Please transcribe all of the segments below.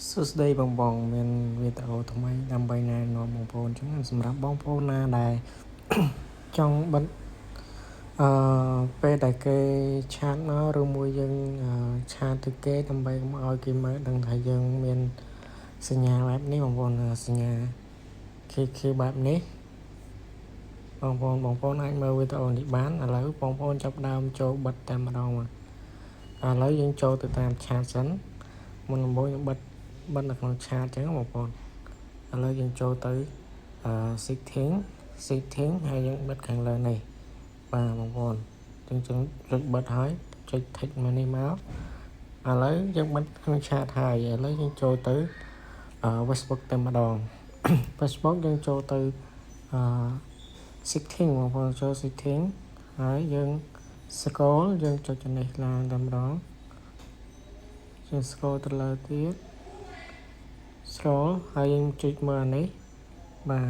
សួស្តីបងបងមានវីដេអូថ្មីដើម្បីណែនាំបងប្អូនចឹងសម្រាប់បងប្អូនណាដែល ចង់បិទអឺពេលដែលគេ chat មកឬមួយយើង chat ទៅគេដើម្បីកុំឲ្យគេមើលដឹងថាយើងមានសញ្ញាបែបនេះបងប្អូនសញ្ញា KK បែបនេះបងប្អូនបងប្អូនអាចមើលវីដេអូនេះបានឥឡូវបងប្អូនចាប់ដើមចូលបិទតែម្ដងមកឥឡូវយើងចូលទៅតាម chat សិនមុនដំបូងយើងបិទបិទនៅក្នុង chat ចឹងបងប្អូនឥឡូវយើងចូលទៅអឺ setting setting ហើយយើងបិទខាងលើនេះបាទបងប្អូនចឹងចឹងចុចបិទហើយចុច tick មកនេះមកឥឡូវយើងបិទក្នុង chat ហើយឥឡូវយើងចូលទៅអឺ Facebook តែម្ដង Facebook យើងចូលទៅអឺ setting បងប្អូនចូល setting ហើយយើង scroll យើងចុចចំណេះឡើងតែម្ដងយើង scroll ទៅលើទៀត scroll ហើយយើងចុចមើលអានេះបាទ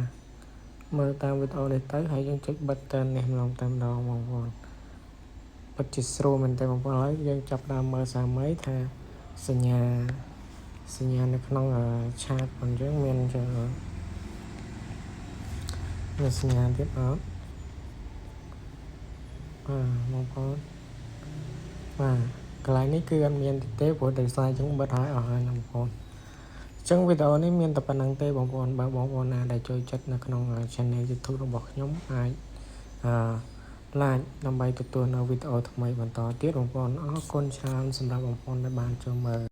មើលតាមវីដេអូនេះទៅហើយយើងចុចបិទតែនេះម្ដងតែម្ដងបងប្អូនពិតជាស្រួលមែនតើបងប្អូនហើយយើងចាប់ដើមមើលសាមីថាសញ្ញាសញ្ញានៅក្នុង chat របស់យើងមានចឹងមានសញ្ញាទៀតអត់បាទបងប្អូនបាទកន្លែងនេះគឺអត់មានទេព្រោះដោយសារយើងបិទហើយអស់ហើយណាបងប្អូនអញ្ចឹងវីដេអូនេះមានតែប៉ុណ្្នឹងទេបងប្អូនបើបងប្អូនណាដែលចូលចិត្តនៅក្នុង Channel YouTube របស់ខ្ញុំអាចអឺ like ដើម្បីទទួលនៅវីដេអូថ្មីបន្តទៀតបងប្អូនអរគុណច្រើនសម្រាប់បងប្អូនដែលបានចូលមើល។